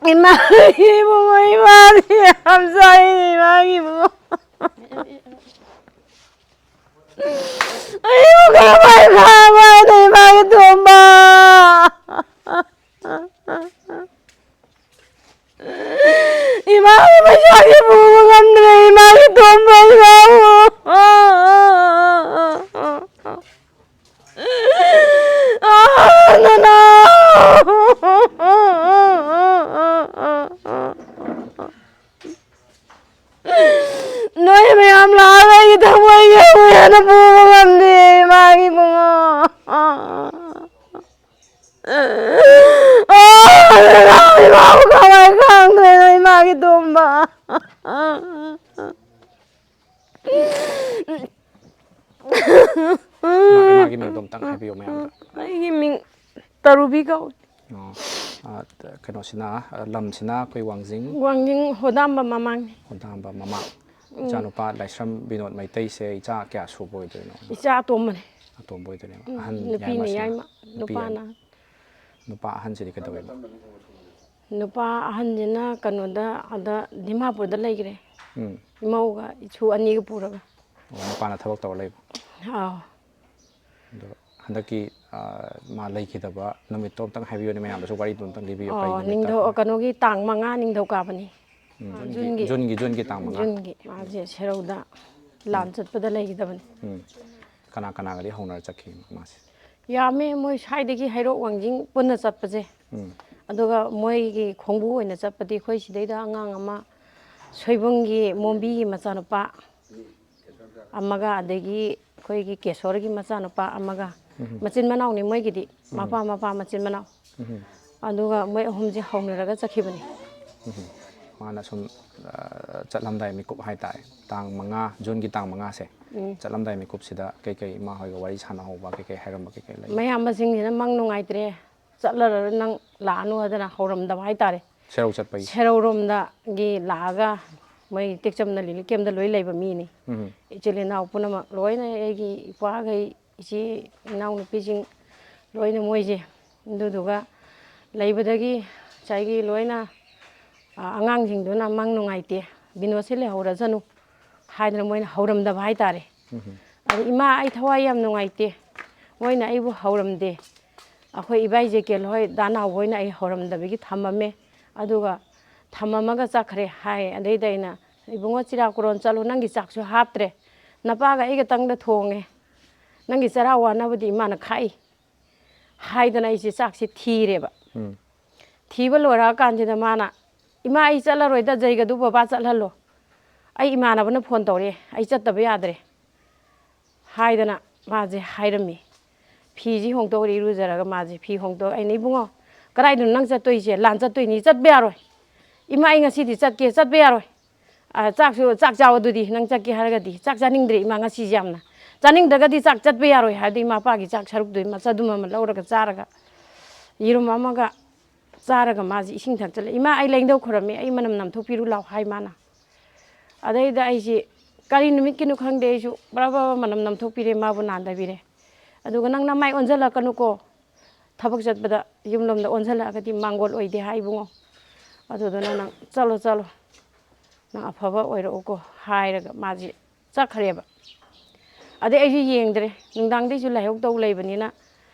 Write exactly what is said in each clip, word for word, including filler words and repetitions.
ꯏꯃꯥꯒꯤ ꯏꯕꯨꯡꯉꯣ, ꯏꯃꯥꯗꯤ ꯌꯥꯝ ꯆꯥꯏ, ꯏꯃꯥꯒꯤ ꯏꯕꯨꯡꯉꯣ꯫ ꯑꯩꯕꯨ ꯀꯔꯝꯍꯥꯏꯅ ꯈꯥꯡꯕ ꯍꯥꯏꯅ ꯏꯃꯥꯒꯤ ꯇꯣꯝꯕ? ꯏꯃꯥꯒꯤ ꯄꯩꯁꯥꯒꯤ ꯄꯨꯕ ꯉꯝꯗ꯭ꯔꯦ, ꯏꯃꯥꯒꯤ ꯇꯣꯝꯕ ꯏꯃꯥꯕꯨ꯫ ꯑꯥ, ꯅꯅꯥꯎ! ꯅꯣꯏ ꯃꯌꯥꯝ ꯂꯥꯛꯑꯒ ꯑꯩꯒꯤ ꯊꯃꯣꯏꯒꯤ ꯑꯃꯨꯛ ꯍꯦꯟꯅ ꯄꯨꯕ ꯉꯝꯗꯦ, ꯏꯃꯥꯒꯤ ꯏꯕꯨꯡꯉꯣ꯫ ꯑꯥ, ꯅꯅꯥꯎ! ꯏꯃꯥꯕꯨ ꯀꯃꯥꯏ ꯈꯪꯗꯣꯏꯅꯣ, ꯏꯃꯥꯒꯤ ꯇꯣꯝꯕ? ꯏꯃꯥ, ꯏꯃꯥꯒꯤ ꯃꯤꯡꯗꯣ ꯑꯝꯇꯪ ꯍꯥꯏꯕꯤꯌꯨ ꯃꯌꯥꯝꯗ꯫ ꯑꯩꯒꯤ ꯃꯤꯡ ꯇꯔꯨꯕꯤ ꯀꯧꯏ꯫ ꯑꯣ, ꯑ, ꯀꯩꯅꯣꯁꯤꯅ, ꯑ, ꯂꯝꯁꯤꯅ ꯑꯩꯈꯣꯏ ꯋꯥꯡꯖꯤꯡ꯫ ꯋꯥꯡꯖꯤꯡ ꯍꯣꯗꯥꯝꯕ ꯃꯃꯥꯡꯅꯤ꯫ ꯍꯣꯗꯥꯝꯕ ꯃꯃꯥꯡ꯫ ꯎꯝ꯫ ꯏꯆꯥꯅꯨꯄꯥ ꯂꯥꯏꯁ꯭ꯔꯝ ꯕꯤꯅꯣꯗ ꯃꯩꯇꯩꯁꯦ ꯏꯆꯥ ꯀꯌꯥ ꯁꯨꯕ ꯑꯣꯏꯗꯣꯏꯅꯣ? ꯏꯆꯥ ꯑꯇꯣꯝꯕꯅꯦ꯫ ꯑꯇꯣꯝꯕ ꯑꯣꯏꯗꯣꯏꯅꯦꯕ꯫ ꯎꯝ, ꯑꯍꯟ ꯅꯨꯄꯤꯅ ꯌꯥꯏꯃꯁꯤꯅ? ꯌꯥꯏꯃ, ꯅꯨꯄꯤ ꯅꯨꯄꯥꯅ ꯌꯥꯏꯃ꯫ ꯑꯍꯟ꯫ ꯅꯨꯄꯥ ꯑꯍꯟꯁꯤꯗꯤ ꯀꯩꯗꯧꯋꯦꯕ? ꯅꯨꯄꯥ ꯑꯍꯟꯁꯤꯅ ꯀꯩꯅꯣꯗ, ꯑꯗ ꯗꯤꯃꯥꯄꯨꯔꯗ ꯂꯩꯈ꯭ꯔꯦ꯫ ꯎꯝ꯫ ꯏꯃꯧꯒ ꯏꯁꯨ ꯑꯅꯤꯒ ꯄꯨꯔꯒ꯫ ꯑꯣ, ꯅꯨꯄꯥꯅ ꯊꯕꯛ ꯇꯧꯔ ꯂꯩꯕ? ꯑꯥꯎ꯫ ꯑꯗꯣ ꯍꯟꯗꯛꯀꯤ, ꯑ, ꯃꯥ ꯂꯩꯈꯤꯗꯕ ꯅꯨꯃꯤꯠꯇꯣ ꯑꯝꯇꯪ ꯍꯥꯏꯕꯤꯌꯨꯅꯦ ꯃꯌꯥꯝꯗꯁꯨ, ꯋꯥꯔꯤꯗꯣ ꯑꯝꯇꯪ ꯂꯤꯕꯤꯌꯨ, ꯀꯩ ꯑꯣ, ꯅꯨꯃꯤꯠꯇ? ꯅꯤꯡꯊꯧ-, ꯀꯩꯅꯣꯒꯤ ꯇꯥꯡ ꯃꯉꯥ ꯅꯤꯡꯊꯧꯀꯥꯕꯅꯤ꯫ ꯎꯝ, ꯖꯨꯟꯒꯤ꯫ ꯖꯨꯟꯒꯤ, ꯖꯨꯟꯒꯤ ꯇꯥꯡ ꯃꯉꯥ꯫ ꯖꯨꯟꯒꯤ꯫ ꯃꯥꯁꯦ ꯁꯦꯔꯧꯗ ꯂꯥꯟ ꯎꯝ꯫ ꯆꯠꯄꯗ ꯂꯩꯈꯤꯗꯕꯅꯤ꯫ ꯎꯝ꯫ ꯀꯅꯥ ꯀꯅꯥꯒꯗꯤ ꯍꯧꯅꯔ ꯆꯠꯈꯤ ꯃꯥꯁꯦ? ꯌꯥꯝꯃꯦ, ꯃꯣꯏ ꯁ꯭ꯋꯥꯏꯗꯒꯤ ꯍꯩꯔꯣꯛ ꯋꯥꯡꯖꯤꯡ ꯄꯨꯟꯅ ꯆꯠꯄꯁꯦ꯫ ꯎꯝ꯫ ꯑꯗꯨꯒ ꯃꯣꯏꯒꯤ ꯈꯣꯡꯕꯨ ꯑꯣꯏꯅ ꯆꯠꯄꯗꯤ ꯑꯩꯈꯣꯏ ꯁꯤꯗꯩꯗ ꯑꯉꯥꯡ ꯑꯃ ꯁꯣꯏꯕꯨꯝꯒꯤ ꯃꯣꯝꯕꯤꯒꯤ ꯃꯆꯥꯅꯨꯄꯥ ꯑꯃꯒ, ꯑꯗꯒꯤ ꯑꯩꯈꯣꯏꯒꯤ ꯀꯦꯁꯣꯔꯒꯤ ꯃꯆꯥꯅꯨꯄꯥ ꯑꯃꯒ, ꯎꯝ꯫ ꯃꯆꯤꯟ ꯃꯅꯥꯎꯅꯤ ꯃꯣꯏꯒꯤꯗꯤ, ꯎꯝ꯫ ꯃꯄꯥ ꯃꯄꯥ ꯃꯆꯤꯟ ꯃꯅꯥꯎ꯫ ꯎꯝ꯫ ꯑꯗꯨꯒ ꯃꯣꯏ ꯑꯍꯨꯝꯁꯦ ꯍꯧꯅꯔꯒ ꯆꯠꯈꯤꯕꯅꯤ꯫ ꯎꯝ꯫ ꯃꯥꯅ ꯁꯨꯝ, ꯑ, ꯆꯠꯂꯝꯗꯥꯏ ꯃꯤꯀꯨꯞ ꯍꯥꯏꯇꯥꯔꯦ, ꯇꯥꯡ ꯃꯉꯥ, ꯖꯨꯟꯒꯤ ꯇꯥꯡ ꯃꯉꯥꯁꯦ, ꯎꯝ꯫ ꯆꯠꯂꯝꯗꯥꯏ ꯃꯤꯀꯨꯞꯁꯤꯗ ꯀꯩꯀꯩ ꯏꯃꯥ ꯍꯣꯏꯒ ꯋꯥꯔꯤ ꯁꯥꯟꯅꯍꯧꯕ, ꯀꯩꯀꯩ ꯍꯥꯏꯔꯝꯕ, ꯀꯩꯀꯩ ꯂꯩ? ꯃꯌꯥꯝꯕꯁꯤꯡꯁꯤꯅ ꯃꯪ ꯅꯨꯡꯉꯥꯏꯇ꯭ꯔꯦ, ꯆꯠꯂꯔꯣꯏ, ꯅꯪ ꯂꯥꯛꯑꯅꯨ ꯍꯥꯏꯗꯅ ꯍꯧꯔꯝꯗꯕ ꯍꯥꯏꯇꯥꯔꯦ꯫ ꯁꯦꯔꯧ ꯆꯠꯄꯒꯤ? ꯁꯦꯔꯧꯔꯣꯝꯗꯒꯤ ꯂꯥꯛꯑꯒ ꯃꯣꯏ ꯇꯦꯛꯆꯝꯅ ꯂꯤꯂꯤ ꯀꯦꯝꯗ ꯂꯣꯏ ꯂꯩꯕ ꯃꯤꯅꯤ꯫ ꯎꯝ꯫ ꯏꯆꯤꯜ ꯏꯅꯥꯎ ꯄꯨꯝꯅꯃꯛ ꯂꯣꯏꯅ, ꯑꯩꯒꯤ ꯏꯄ꯭ꯋꯥꯈꯩ, ꯏꯆꯦ ꯏꯅꯥꯎꯅꯨꯄꯤꯁꯤꯡ ꯂꯣꯏꯅ ꯃꯣꯏꯁꯦ꯫ ꯑꯗꯨꯗꯨꯒ ꯂꯩꯕꯗꯒꯤ ꯉꯁꯥꯏꯒꯤ ꯂꯣꯏꯅ, ꯑ, ꯑꯉꯥꯡꯁꯤꯡꯗꯨꯅ ꯃꯪ ꯅꯨꯡꯉꯥꯏꯇꯦ, ꯕꯤꯅꯣꯗꯁꯦ ꯂꯩꯍꯧꯔꯖꯅꯨ ꯍꯥꯏꯗꯅ ꯃꯣꯏꯅ ꯍꯧꯔꯝꯗꯕ ꯍꯥꯏꯇꯥꯔꯦ꯫ ꯑꯗ ꯏꯃꯥ, ꯑꯩ ꯊꯋꯥꯏ ꯌꯥꯝ ꯅꯨꯡꯉꯥꯏꯇꯦ, ꯃꯣꯏꯅ ꯑꯩꯕꯨ ꯍꯧꯔꯝꯗꯦ, ꯑꯩꯈꯣꯏ ꯏꯕꯥꯏ ꯖꯦꯀꯦꯜ ꯍꯣꯏ, ꯗꯥ ꯅꯥꯎꯕ ꯍꯣꯏꯅ ꯑꯩ ꯍꯧꯔꯝꯗꯕꯒꯤ ꯊꯝꯃꯝꯃꯦ, ꯑꯗꯨꯒ ꯊꯝꯃꯝꯃꯒ ꯆꯠꯈ꯭ꯔꯦ ꯍꯥꯏ꯫ ꯑꯗꯩꯗ ꯑꯩꯅ, "ꯏꯕꯨꯡꯉꯣ, ꯆꯤꯔꯥ ꯀꯣꯔꯣꯟ ꯆꯠꯂꯣ, ꯅꯪꯒꯤ ꯆꯥꯛꯁꯨ ꯍꯥꯞꯇ꯭ꯔꯦ, ꯅꯄꯥꯒ ꯑꯩꯒꯇꯪꯗ ꯊꯣꯡꯉꯦ, ꯅꯪꯒꯤ ꯆꯔꯥ ꯋꯥꯅꯕꯗꯤ ꯏꯃꯥꯅ ꯈꯥꯛꯏ" ꯍꯥꯏꯗꯅ ꯑꯩꯁꯦ ꯆꯥꯛꯁꯦ ꯊꯤꯔꯦꯕ꯫ ꯊꯤꯕ ꯂꯣꯏꯔꯛꯑꯀꯥꯟꯁꯤꯗ ꯃꯥꯅ, "ꯏꯃꯥ, ꯑꯩ ꯆꯠꯂꯔꯣꯏꯗ, ꯖꯩꯒꯗꯨ ꯕꯕꯥ ꯆꯠꯍꯜꯂꯣ, ꯑꯩ ꯏꯃꯥꯟꯅꯕꯅ ꯐꯣꯟ ꯇꯧꯔꯛꯑꯦ, ꯑꯩ ꯆꯠꯇꯕ ꯌꯥꯗ꯭ꯔꯦ" ꯍꯥꯏꯗꯅ ꯃꯥꯁꯦ ꯍꯥꯏꯔꯝꯃꯤ꯫ ꯐꯤꯁꯤ ꯍꯣꯡꯗꯣꯛꯎꯔꯦ, ꯏꯔꯨꯖꯔꯒ ꯃꯥꯁꯦ ꯐꯤ ꯍꯣꯡꯗꯣꯛ-, ꯑꯩꯅ, "ꯏꯕꯨꯡꯉꯣ, ꯀꯗꯥꯏꯗꯅꯣ ꯅꯪ ꯆꯠꯇꯣꯏꯁꯦ?" "ꯂꯥꯟ ꯆꯠꯇꯣꯏꯅꯤ꯫" "ꯆꯠꯄ ꯌꯥꯔꯣꯏ ꯏꯃꯥ, ꯑꯩ ꯉꯁꯤꯗꯤ ꯆꯠꯀꯦ꯫" "ꯆꯠꯄ ꯌꯥꯔꯣꯏ꯫ ꯑ, ꯆꯥꯛꯁꯨ, ꯆꯥꯛ ꯆꯥꯎ ꯑꯗꯨꯗꯤ, ꯅꯪ ꯆꯠꯀꯦ ꯍꯥꯏꯔꯒꯗꯤ꯫ ꯆꯥꯛ ꯆꯥꯅꯤꯡꯗ꯭ꯔꯦ ꯏꯃꯥ ꯉꯁꯤꯁꯦ ꯌꯥꯝꯅ꯫ ꯆꯥꯅꯤꯡꯗ꯭ꯔꯒꯗꯤ ꯆꯥꯛ ꯆꯠꯄ ꯌꯥꯔꯣꯏ" ꯍꯥꯏꯔꯗꯤ ꯏꯃꯥꯄꯥꯒꯤ ꯆꯥꯛ ꯁꯔꯨꯛꯇꯨ ꯏꯃꯥ ꯆꯗꯨꯝ ꯑꯃ ꯂꯧꯔꯒ ꯆꯥꯔꯒ, ꯌꯦꯔꯨꯝ ꯑꯃꯒ ꯆꯥꯔꯒ ꯃꯥꯁꯦ ꯏꯁꯤꯡ ꯊꯛꯆꯜꯂꯦ꯫ "ꯏꯃꯥ, ꯑꯩ ꯂꯦꯡꯗꯧ ꯈꯨꯔꯝꯃꯦ, ꯑꯩ ꯃꯅꯝ ꯅꯝꯊꯣꯛꯄꯤꯔꯨ ꯂꯥꯎ" ꯍꯥꯏ ꯃꯥꯅ꯫ ꯑꯗꯩꯗ ꯑꯩꯁꯦ ꯀꯔꯤ ꯅꯨꯃꯤꯠꯀꯤꯅꯣ ꯈꯪꯗꯦ, ꯑꯩꯁꯨ ꯕ꯭ꯔꯥ ꯕ꯭ꯔꯥ ꯃꯅꯝ ꯅꯝꯊꯣꯛꯄꯤꯔꯦ, ꯃꯥꯕꯨ ꯅꯥꯟꯊꯕꯤꯔꯦ꯫ ꯑꯗꯨꯒ "ꯅꯪ ꯅꯃꯥꯏ ꯑꯣꯟꯁꯤꯜꯂꯛꯀꯅꯨꯀꯣ, ꯊꯕꯛ ꯆꯠꯄꯗ ꯌꯨꯝꯂꯣꯝꯗ ꯑꯣꯟꯁꯤꯜꯂꯛꯑꯒꯗꯤ ꯃꯥꯡꯒꯣꯜ ꯑꯣꯏꯗꯦ ꯍꯥꯏ ꯏꯕꯨꯡꯉꯣ꯫ ꯑꯗꯨꯗꯨꯅ ꯅꯪ ꯆꯠꯂꯣ, ꯆꯠꯂꯣ, ꯅꯪ ꯑꯐꯕ ꯑꯣꯏꯔꯛꯎꯀꯣ" ꯍꯥꯏꯔꯒ ꯃꯥꯁꯦ ꯆꯠꯈ꯭ꯔꯦꯕ꯫ ꯑꯗꯩ ꯑꯩꯁꯨ ꯌꯦꯡꯗ꯭ꯔꯦ, ꯅꯨꯡꯗꯥꯡꯗꯩꯁꯨ ꯂꯥꯏꯍꯧ ꯇꯧ ꯂꯩꯕꯅꯤꯅ,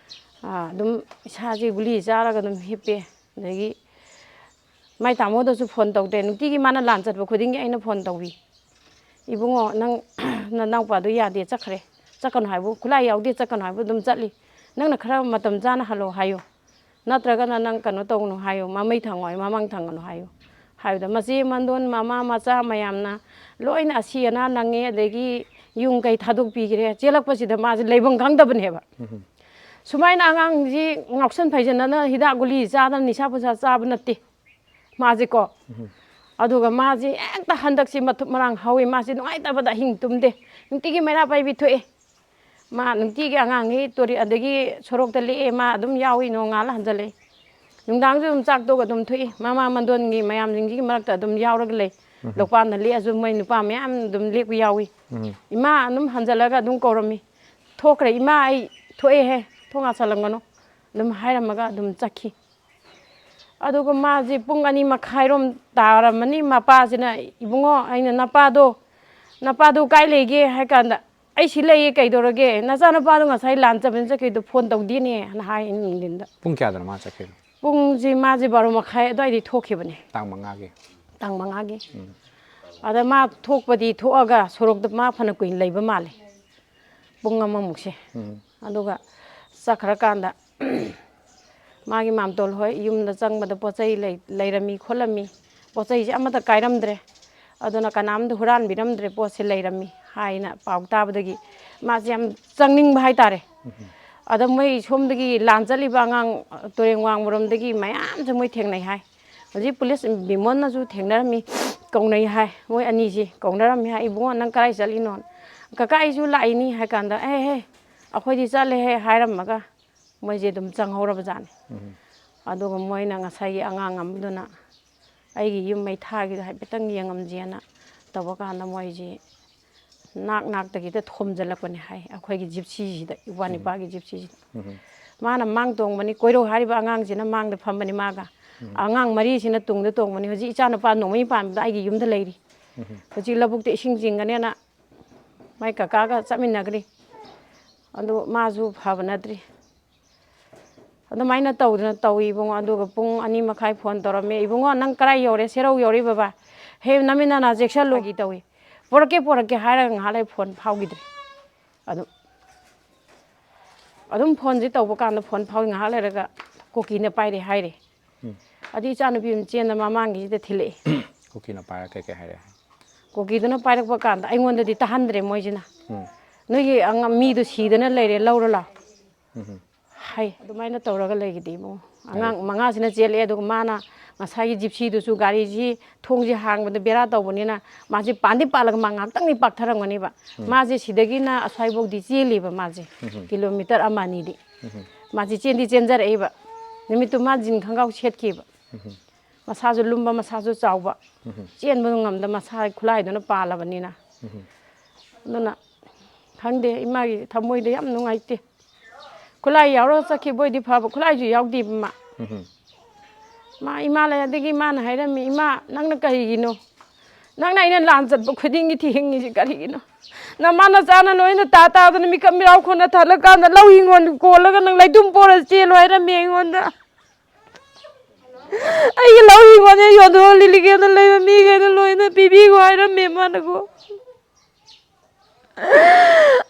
ꯑꯥ, ꯑꯗꯨꯝ ꯏꯁꯥꯁꯦ ꯒꯨꯂꯤ ꯆꯥꯔꯒ ꯑꯗꯨꯝ ꯍꯤꯞꯄꯦ꯫ ꯑꯗꯒꯤ ꯃꯥꯏ ꯇꯥꯃꯣꯗꯁꯨ ꯐꯣꯟ ꯇꯧꯗ꯭ꯔꯦ, ꯅꯨꯡꯇꯤꯒꯤ ꯃꯥꯅ ꯂꯥꯟ ꯆꯠꯄ ꯈꯨꯗꯤꯡꯒꯤ ꯑꯩꯅ ꯐꯣꯟ ꯇꯧꯕꯤ꯫ "ꯏꯕꯨꯡꯉꯣ, ꯅꯪ ꯅꯅꯥꯎꯄꯥꯗꯣ ꯌꯥꯗꯦ, ꯆꯠꯈ꯭ꯔꯦ, ꯆꯠꯀꯅꯨ ꯍꯥꯏꯕꯨ, ꯈꯨꯠꯂꯥꯏ ꯌꯥꯎꯗꯦ, ꯆꯠꯀꯅꯨ ꯍꯥꯏꯕꯨ ꯑꯗꯨꯝ ꯆꯠꯂꯤ꯫ ꯅꯪꯅ ꯈꯔ ꯃꯇꯝ ꯆꯥꯅ ꯍꯜꯂꯣ ꯍꯥꯏꯌꯨ, ꯅꯠꯇ꯭ꯔꯒꯅ ꯅꯪ ꯀꯩꯅꯣ ꯇꯧꯅꯨ ꯍꯥꯏꯌꯨ, ꯃꯃꯩ ꯊꯪꯉꯣ ꯍꯥꯏꯌꯨ, ꯃꯃꯥꯡ ꯊꯪꯒꯅꯨ ꯍꯥꯏꯌꯨ" ꯍꯥꯏꯕꯗ, ꯃꯆꯦ ꯃꯟꯗꯣꯟ, ꯃꯃꯥ ꯃꯆꯥ ꯃꯌꯥꯝꯅ ꯂꯣꯏꯅ ꯑꯁꯤ ꯑꯅꯥ ꯅꯪꯉꯦ, ꯑꯗꯒꯤ ꯌꯨꯝ ꯀꯩ ꯊꯥꯗꯣꯛꯄꯤꯈ꯭ꯔꯦ꯫ ꯆꯦꯜꯂꯛꯄꯁꯤꯗ ꯃꯥꯁꯦ ꯂꯩꯐꯝ ꯈꯪꯗꯕꯅꯦꯕ꯫ ꯁꯨꯃꯥꯏꯅ ꯑꯉꯥꯡꯁꯤ ꯉꯥꯎꯁꯟ ꯐꯩꯖꯟꯅꯅ ꯍꯤꯗꯥꯛ ꯒꯨꯂꯤ ꯆꯥꯗꯅ ꯅꯤꯁꯥ ꯄꯨꯁꯥ ꯆꯥꯕ ꯅꯠꯇꯦ ꯃꯥꯁꯦꯀꯣ꯫ ꯑꯗꯨꯒ ꯃꯥꯁꯦ ꯍꯦꯛꯇ ꯍꯟꯗꯛꯁꯤ ꯃꯊꯨꯞ ꯃꯔꯥꯡ ꯍꯧꯋꯤ꯫ ꯃꯥꯁꯦ ꯅꯨꯡꯉꯥꯏꯇꯕꯗ ꯑꯍꯤꯡ ꯇꯨꯝꯗꯦ, ꯅꯨꯡꯇꯤꯒꯤ ꯃꯩꯔꯥ ꯄꯥꯏꯕꯤ ꯊꯣꯛꯑꯦ꯫ ꯃꯥ ꯅꯨꯡꯇꯤꯒꯤ ꯑꯉꯥꯡꯒꯤ ꯇꯨꯔꯦ-, ꯑꯗꯒꯤ ꯁꯣꯔꯣꯛꯇ ꯂꯦꯛꯑꯦ, ꯃꯥ ꯑꯗꯨꯝ ꯌꯥꯎꯏ, ꯅꯣꯡꯉꯥꯜꯂ ꯍꯟꯖꯜꯂꯛꯏ꯫ ꯅꯨꯡꯗꯥꯡꯁꯨ ꯑꯗꯨꯝ ꯆꯥꯛ ꯇꯣꯛꯑꯒ ꯑꯗꯨꯝ ꯊꯣꯛꯏ꯫ ꯃꯃꯥ ꯃꯟꯗꯣꯟꯒꯤ ꯃꯌꯥꯝꯁꯤꯡꯁꯤꯒꯤ ꯃꯔꯛꯇ ꯑꯗꯨꯝ ꯌꯥꯎꯔꯒ ꯂꯩ꯫ ꯂꯣꯛꯄꯥꯟꯗ ꯂꯦꯛꯑꯁꯨ ꯃꯣꯏ ꯅꯨꯄꯥ ꯃꯌꯥꯝ ꯑꯗꯨꯝ ꯂꯦꯛꯄ ꯌꯥꯎꯏ꯫ ꯏꯃꯥ ꯑꯗꯨꯝ ꯍꯟꯖꯜꯂꯒ ꯑꯗꯨꯝ ꯀꯧꯔꯝꯃꯤ꯫ "ꯊꯣꯛꯈ꯭ꯔꯦ ꯏꯃꯥ, ꯑꯩ ꯊꯣꯛꯑꯦꯍꯦ, ꯊꯣꯡ ꯉꯥꯁꯜꯂꯝꯒꯅꯨ" ꯑꯗꯨꯝ ꯍꯥꯏꯔꯝꯃꯒ ꯑꯗꯨꯝ ꯆꯠꯈꯤ꯫ ꯑꯗꯨꯒ ꯃꯥꯁꯦ ꯄꯨꯡ ꯑꯅꯤ ꯃꯈꯥꯏꯔꯣꯝ ꯇꯥꯔꯝꯃꯅꯤ, ꯃꯄꯥꯁꯤꯅ, "ꯏꯕꯨꯡꯉꯣ," ꯑꯩꯅ, "ꯅꯄꯥꯗꯣ, ꯅꯄꯥꯗꯣ ꯀꯥꯏ ꯂꯩꯒꯦ?" ꯍꯥꯏ ꯀꯥꯟꯗ, "ꯑꯩ ꯁꯤ ꯂꯩꯌꯦ, ꯀꯩꯗꯧꯔꯒꯦ? ꯅꯆꯥꯅꯨꯄꯥꯗꯣ ꯉꯁꯥꯏ ꯂꯥꯟ ꯆꯠꯄꯅꯤ ꯆꯠꯈ꯭ꯔꯤꯗꯣ, ꯐꯣꯟ ꯇꯧꯗꯦꯅꯦ" ꯍꯥꯏꯅ ꯍꯥꯏ ꯅꯨꯡꯊꯤꯟꯗ꯫ ꯄꯨꯡ ꯀꯌꯥꯗꯅꯣ ꯃꯥ ꯆꯠꯈ꯭ꯔꯤꯗꯣ? ꯄꯨꯡꯁꯦ ꯃꯥꯁꯦ ꯕꯥꯔꯣ ꯃꯈꯥꯏ ꯑꯗꯨꯋꯥꯏꯗꯩ ꯊꯣꯛꯈꯤꯕꯅꯦ꯫ ꯇꯥꯡ ꯃꯉꯥꯒꯤ꯫ ꯇꯥꯡ ꯃꯉꯥꯒꯤ꯫ ꯎꯝ꯫ ꯑꯗ ꯃꯥ ꯊꯣꯛꯄꯗꯤ ꯊꯣꯛꯑꯒ ꯁꯣꯔꯣꯛꯇ ꯃꯥ ꯐꯅ ꯀꯨꯏꯅ ꯂꯩꯕ ꯃꯥꯜꯂꯦ, ꯄꯨꯡ ꯑꯃꯃꯨꯛꯁꯦ꯫ ꯎꯝ꯫ ꯑꯗꯨꯒ ꯆꯠꯈ꯭ꯔꯀꯥꯟꯗ ꯃꯥꯒꯤ ꯃꯥꯝꯇꯣꯜ ꯍꯣꯏ ꯌꯨꯝꯗ ꯆꯪꯕꯗ ꯄꯣꯠ ꯆꯩ ꯂꯩ-, ꯂꯩꯔꯝꯃꯤ ꯈꯣꯠꯂꯝꯃꯤ, ꯄꯣꯠ ꯆꯩꯁꯦ ꯑꯃꯠꯇ ꯀꯥꯏꯔꯝꯗ꯭ꯔꯦ, ꯑꯗꯨꯅ ꯀꯅꯥꯝꯇ ꯍꯨꯔꯥꯟꯕꯤꯔꯝꯗ꯭ꯔꯦ, ꯄꯣꯠꯁꯦ ꯂꯩꯔꯝꯃꯤ ꯍꯥꯏꯅ ꯄꯥꯎ ꯇꯥꯕꯗꯒꯤ ꯃꯥꯁꯦ ꯌꯥꯝ ꯆꯪꯅꯤꯡꯕ ꯍꯥꯏꯇꯥꯔꯦ꯫ ꯎꯝ꯫ ꯑꯗ ꯃꯣꯏ ꯁꯣꯝꯗꯒꯤ ꯂꯥꯟ ꯆꯠꯂꯤꯕ ꯑꯉꯥꯡ, ꯇꯨꯔꯦꯟ ꯋꯥꯡꯃꯔꯣꯝꯗꯒꯤ ꯃꯌꯥꯝꯁꯨ ꯃꯣꯏ ꯊꯦꯡꯅꯩ ꯍꯥꯏ꯫ ꯍꯧꯖꯤꯛ ꯄꯨꯂꯤꯁ ꯕꯤꯃꯣꯟꯅꯁꯨ ꯊꯦꯡꯅꯔꯝꯃꯤ, ꯀꯧꯅꯩ ꯍꯥꯏ꯫ ꯃꯣꯏ ꯑꯅꯤꯁꯤ ꯀꯧꯅꯔꯝꯃꯤ ꯍꯥꯏ, "ꯏꯕꯨꯡꯉꯣ, ꯅꯪ ꯀꯗꯥꯏ ꯆꯠꯂꯤꯅꯣ?" "ꯀꯀꯥ, ꯑꯩꯁꯨ ꯂꯥꯛꯏꯅꯤ" ꯍꯥꯏ ꯀꯥꯟꯗ, "ꯑꯦ, ꯍꯦ, ꯑꯩꯈꯣꯏꯗꯤ ꯆꯠꯂꯦꯍꯦ" ꯍꯥꯏꯔꯝꯃꯒ ꯃꯣꯏꯁꯦ ꯑꯗꯨꯝ ꯆꯪꯍꯧꯔꯕ ꯖꯥꯠꯅꯤ꯫ ꯎꯝ꯫ ꯑꯗꯨꯒ ꯃꯣꯏꯅ ꯉꯁꯥꯏꯒꯤ ꯑꯉꯥꯡ ꯑꯃꯗꯨꯅ ꯑꯩꯒꯤ ꯌꯨꯝ ꯃꯩ ꯊꯥꯈꯤꯗꯣ ꯍꯥꯏꯐꯦꯠꯇꯪ ꯌꯦꯡꯉꯝꯁꯦꯅ ꯇꯧꯕ ꯀꯥꯟꯗ ꯃꯣꯏꯁꯤ ꯅꯥꯛ ꯅꯥꯛꯇꯒꯤꯗ ꯊꯣꯝꯖꯤꯜꯂꯛꯄꯅꯦ ꯍꯥꯏ, ꯑꯩꯈꯣꯏꯒꯤ ꯖꯤꯞꯁꯤꯁꯤꯗ, ꯏꯕꯥ ꯎꯝ꯫ ꯅꯤꯄꯥꯒꯤ ꯖꯤꯞꯁꯤꯁꯤꯗ꯫ ꯎꯝ꯫ ꯃꯥꯅ ꯃꯥꯡ ꯇꯣꯡꯕꯅꯤ, ꯀꯣꯏꯔꯧ ꯍꯥꯏꯔꯤꯕ ꯑꯉꯥꯡꯁꯤꯅ ꯃꯥꯡꯗ ꯐꯝꯕꯅꯤ ꯃꯥꯒ꯫ ꯎꯝ꯫ ꯑꯉꯥꯡ ꯃꯔꯤꯁꯤꯅ ꯇꯨꯡꯗ ꯇꯣꯡꯕꯅꯤ꯫ ꯍꯧꯖꯤꯛ ꯏꯆꯥ ꯅꯨꯄꯥ ꯅꯣꯡꯃꯩ ꯄꯥꯟꯕꯗ ꯑꯩꯒꯤ ꯌꯨꯝꯗ ꯂꯩꯔꯤ꯫ ꯎꯝ꯫ ꯍꯧꯖꯤꯛ ꯂꯧꯕꯨꯛꯇ ꯏꯁꯤꯡ ꯆꯤꯡꯒꯅꯦꯅ ꯃꯥꯏ ꯀꯀꯥꯒ ꯆꯠꯃꯤꯟꯅꯈ꯭ꯔꯤ꯫ ꯑꯗꯨ ꯃꯥꯁꯨ ꯐꯕ ꯅꯠꯇ꯭ꯔꯤ꯫ ꯑꯗꯨꯃꯥꯏꯅ ꯇꯧꯗꯅ ꯇꯧꯏ ꯏꯕꯨꯡꯉꯣ꯫ ꯑꯗꯨꯒ ꯄꯨꯡ ꯑꯅꯤ ꯃꯈꯥꯏ ꯐꯣꯟ ꯇꯧꯔꯝꯃꯦ, "ꯏꯕꯨꯡꯉꯣ, ꯅꯪ ꯀꯗꯥꯏ ꯌꯧꯔꯦ? ꯁꯦꯔꯧ ꯌꯧꯔꯤꯕꯕꯥ? ꯍꯦ, ꯅꯃꯤꯠ ꯅꯅꯥ ꯆꯦꯛꯁꯜꯂꯨ" ꯇꯧꯏ꯫ "ꯄꯣꯔꯛꯀꯦ, ꯄꯣꯔꯛꯀꯦ" ꯍꯥꯏꯔꯒ ꯉꯥꯏꯍꯥꯛ ꯂꯩ ꯐꯣꯟ ꯐꯥꯎꯈꯤꯗ꯭ꯔꯦ꯫ ꯑꯗꯨꯝ, ꯑꯗꯨꯝ ꯐꯣꯟꯁꯦ ꯇꯧꯕ ꯀꯥꯟꯗ ꯐꯣꯟ ꯐꯥꯎꯏ, ꯉꯥꯏꯍꯥꯛ ꯂꯩꯔꯒ ꯀꯨꯀꯤꯅ ꯄꯥꯏꯔꯦ ꯍꯥꯏꯔꯦ꯫ ꯎꯝ꯫ ꯑꯗꯨ ꯏꯆꯥꯅꯨꯄꯤ ꯑꯃ ꯆꯦꯟꯗ ꯃꯃꯥꯡꯒꯤꯁꯤꯗ ꯊꯤꯜꯂꯛꯑꯦ꯫ ꯀꯨꯀꯤꯅ ꯄꯥꯏꯔ ꯀꯩ ꯀꯩ ꯍꯥꯏꯔꯦ? ꯀꯨꯀꯤꯗꯨꯅ ꯄꯥꯏꯔꯛꯄ ꯀꯥꯟꯗ ꯑꯩꯉꯣꯟꯗꯗꯤ ꯇꯥꯍꯟꯗ꯭ꯔꯦ ꯃꯣꯏꯁꯤꯅ꯫ ꯎꯝ꯫ "ꯅꯣꯏꯒꯤ ꯑꯉꯥꯡ, ꯃꯤꯗꯣ ꯁꯤꯗꯅ ꯂꯩꯔꯦ, ꯂꯧꯔꯣ ꯂꯥꯎ" ꯎꯝ꯫ ꯍꯥꯏ꯫ ꯑꯗꯨꯃꯥꯏꯅ ꯇꯧꯔꯒ ꯂꯩꯈꯤꯗꯦ ꯏꯕꯨꯡꯉꯣ꯫ ꯑꯉꯥꯡ ꯍꯥꯏ꯫ ꯃꯉꯥꯁꯤꯅ ꯆꯦꯜꯂꯛꯑꯦ, ꯑꯗꯨꯒ ꯃꯥꯅ ꯉꯁꯥꯏꯒꯤ ꯖꯤꯞꯁꯤꯗꯨꯁꯨ ꯒꯥꯔꯤꯁꯤ ꯊꯣꯡꯁꯦ ꯍꯥꯡꯕꯗ ꯕꯦꯔꯥ ꯇꯧꯕꯅꯤꯅ ꯃꯥꯁꯦ ꯄꯥꯟꯗꯤ ꯄꯥꯜꯂꯒ ꯃꯥ ꯉꯥꯛꯇꯪꯗꯤ ꯄꯥꯛꯊꯔꯝꯒꯅꯤꯕ꯫ ꯎꯝ꯫ ꯃꯥꯁꯦ ꯁꯤꯗꯒꯤꯅ ꯑꯁ꯭ꯋꯥꯏꯐꯥꯎꯗꯤ ꯆꯦꯜꯂꯤꯕ ꯃꯥꯁꯦ꯫ ꯎꯝ꯫ ꯀꯤꯂꯣꯃꯤꯇꯔ ꯑꯃ ꯑꯅꯤꯗꯤ꯫ ꯎꯝ꯫ ꯃꯥꯁꯦ ꯆꯦꯟꯗꯤ ꯆꯦꯟꯖꯔꯛꯏꯕ꯫ ꯅꯨꯃꯤꯠꯇꯨ ꯃꯥ ꯖꯤꯟ ꯈꯣꯡꯒ꯭ꯔꯥꯎ ꯁꯦꯠꯈꯤꯕ꯫ ꯎꯝ꯫ ꯃꯁꯥꯁꯨ ꯂꯨꯝꯕ, ꯃꯁꯥꯁꯨ ꯆꯥꯎꯕ꯫ ꯎꯝ꯫ ꯆꯦꯟꯕꯗꯨ ꯉꯝꯗ ꯃꯁꯥ ꯈꯨꯠꯂꯥꯏꯗꯨꯅ ꯄꯥꯜꯂꯕꯅꯤꯅ꯫ ꯎꯝ꯫ ꯑꯗꯨꯅ ꯈꯪꯗꯦ, ꯏꯃꯥꯒꯤ ꯊꯃꯣꯏꯗ ꯌꯥꯝ ꯅꯨꯡꯉꯥꯏꯇꯦ꯫ ꯈꯨꯠꯂꯥꯏ ꯌꯥꯎꯔꯒ ꯆꯠꯈꯤꯕ ꯑꯣꯏꯗꯤ ꯐꯕ, ꯈꯨꯠꯂꯥꯏꯁꯨ ꯌꯥꯎꯗꯦꯕ ꯃꯥ꯫ ꯎꯝ꯫ ꯃꯥ ꯏꯃꯥ ꯂꯩ, ꯑꯗꯒꯤ ꯏꯃꯥꯅ ꯍꯥꯏꯔꯝꯃꯤ, "ꯏꯃꯥ, ꯅꯪꯅ ꯀꯔꯤꯒꯤꯅꯣ? ꯅꯪꯅ ꯑꯩꯅ ꯂꯥꯟ ꯆꯠꯄ ꯈꯨꯗꯤꯡꯒꯤ ꯊꯤꯡꯉꯤꯁꯤ ꯀꯔꯤꯒꯤꯅꯣ? ꯅꯃꯥ ꯅꯆꯥꯅ ꯂꯣꯏꯅ ꯇꯥ ꯇꯥꯗꯅ ꯃꯤꯀꯞ ꯃꯤꯔꯥꯎ ꯈꯣꯟꯅ ꯊꯥꯜꯂꯀꯥꯟꯗ ꯂꯧ ꯍꯤꯡꯒꯣꯜ ꯀꯣꯜꯂꯒ ꯅꯪ ꯂꯩꯇꯨꯝ ꯄꯣꯔ ꯆꯦꯜꯂꯣ" ꯍꯥꯏꯔꯝꯃꯤ ꯑꯩꯉꯣꯟꯗ꯫ ꯑꯩꯒꯤ ꯂꯧ ꯍꯤꯡꯒꯣꯜꯁꯦ ꯌꯣꯟꯊꯣꯛꯑ ꯂꯤꯂꯤꯀꯦꯟꯗ ꯂꯩꯕ ꯃꯤꯈꯩꯗ ꯂꯣꯏꯅ ꯄꯤꯕꯤꯈꯣ ꯍꯥꯏꯔꯝꯃꯦ ꯃꯥꯅꯀꯣ꯫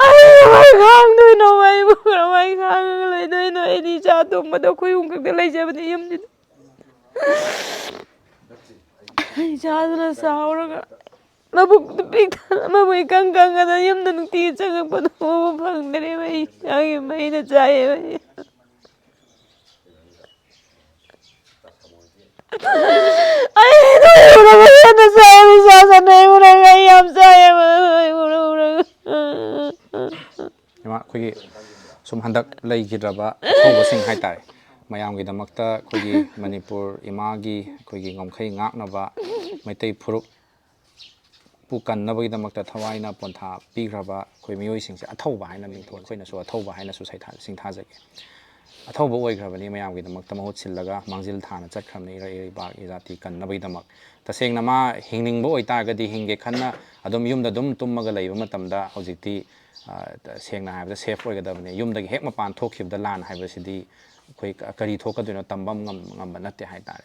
ꯑꯩ ꯀꯃꯥꯏ ꯈꯥꯡꯗꯣꯏꯅꯣ? ꯑꯩꯕꯨ ꯀꯃꯥꯏ ꯈꯥꯡꯉꯒ ꯂꯩꯗꯣꯏꯅꯣ? ꯑꯩꯗꯤ ꯏꯆꯥ ꯑꯇꯣꯝꯕꯗꯣ ꯑꯩꯈꯣꯏ ꯑꯍꯨꯝ ꯈꯛꯇ ꯂꯩꯖꯕꯅꯤ ꯌꯨꯝꯁꯤꯗ꯫ ꯏꯆꯥꯗꯨꯅ ꯆꯥꯎꯔꯒ ꯃꯕꯨꯛꯇꯨ ꯄꯤꯛ ꯊꯟꯅ, ꯃꯕꯨꯛ ꯏꯀꯪ ꯀꯪꯉꯗꯅ ꯌꯨꯝꯗ ꯅꯨꯡꯇꯤꯒꯤ ꯆꯪꯉꯛꯄꯗꯣ ꯎꯕ ꯐꯪꯗ꯭ꯔꯦꯕ꯫ ꯑꯩ ꯏꯆꯥꯒꯤ ꯃꯩꯅ ꯆꯥꯏꯌꯦꯕ ꯑꯩ꯫ ꯑꯩ ꯅꯣꯏ ꯎꯔꯒ ꯍꯦꯟꯅ ꯆꯥꯏꯌꯦꯕ, ꯏꯆꯥꯁꯦ ꯅꯣꯏ ꯎꯔꯒ ꯑꯩ ꯌꯥꯝ ꯆꯥꯏꯌꯦꯕ, ꯅꯣꯏ ꯎꯔ ꯎꯔꯒ꯫ ꯏꯃꯥ, ꯑꯩꯈꯣꯏꯒꯤ ꯁꯨꯝ ꯍꯟꯗꯛ ꯂꯩꯈꯤꯗ꯭ꯔꯕ ꯑꯊꯧꯕꯁꯤꯡ ꯍꯥꯏꯇꯥꯔꯦ, ꯃꯌꯥꯝꯒꯤꯗꯃꯛꯇ ꯑꯩꯈꯣꯏꯒꯤ ꯃꯅꯤꯄꯨꯔ ꯏꯃꯥꯒꯤ ꯑꯩꯈꯣꯏꯒꯤ ꯉꯝꯈꯩ ꯉꯥꯛꯅꯕ, ꯃꯩꯇꯩ ꯐꯨꯔꯨꯞ ꯄꯨ ꯀꯟꯅꯕꯒꯤꯗꯃꯛꯇ ꯊꯋꯥꯏꯅ ꯄꯣꯟꯊꯥ ꯄꯤꯈ꯭ꯔꯕ ꯑꯩꯈꯣꯏ ꯃꯤꯑꯣꯏꯁꯤꯡꯁꯦ ꯑꯊꯧꯕ ꯍꯥꯏꯅ ꯃꯤꯡꯊꯣꯟ ꯑꯩꯈꯣꯏꯅꯁꯨ ꯑꯊꯧꯕ ꯍꯥꯏꯅꯁꯨ ꯁꯩꯊꯥ-, ꯁꯤꯡꯊꯥꯖꯒꯦ꯫ ꯑꯊꯧꯕ ꯑꯣꯏꯈ꯭ꯔꯕꯅꯤ, ꯃꯌꯥꯝꯒꯤꯗꯃꯛꯇ ꯃꯍꯨꯠ ꯁꯤꯜꯂꯒ ꯃꯥꯡꯖꯤꯜ ꯊꯥꯅ ꯆꯠꯈ꯭ꯔꯕꯅꯤ ꯏꯔꯩ ꯏꯔꯩꯕꯥꯛ ꯏꯖꯥꯇꯤ ꯀꯟꯅꯕꯒꯤꯗꯃꯛ꯫ ꯇꯁꯦꯡꯅ ꯃꯥ ꯍꯤꯡꯅꯤꯡꯕ ꯑꯣꯏꯇꯥꯔꯒꯗꯤ ꯍꯤꯡꯒꯦ ꯈꯟꯅ ꯑꯗꯨꯝ ꯌꯨꯝꯗ ꯑꯗꯨꯝ ꯇꯨꯝꯃꯒ ꯂꯩꯕ ꯃꯇꯝꯗ ꯍꯧꯖꯤꯛꯇꯤ, ꯑ, ꯁꯦꯡꯅ ꯍꯥꯏꯔꯕꯗ safe ꯑꯣꯏꯒꯗꯕꯅꯤ꯫ ꯌꯨꯝꯗꯒꯤ ꯍꯦꯛ ꯃꯄꯥꯟ ꯊꯣꯛꯈꯤꯕꯗ ꯂꯥꯟ ꯍꯥꯏꯕꯁꯤꯗꯤ ꯑꯩꯈꯣꯏ ꯀ-, ꯀꯔꯤ ꯊꯣꯛꯀꯗꯣꯏꯅꯣ ꯇꯝꯕ ꯉꯝ-, ꯉꯝꯕ ꯅꯠꯇꯦ ꯍꯥꯏꯇꯥꯔꯦ꯫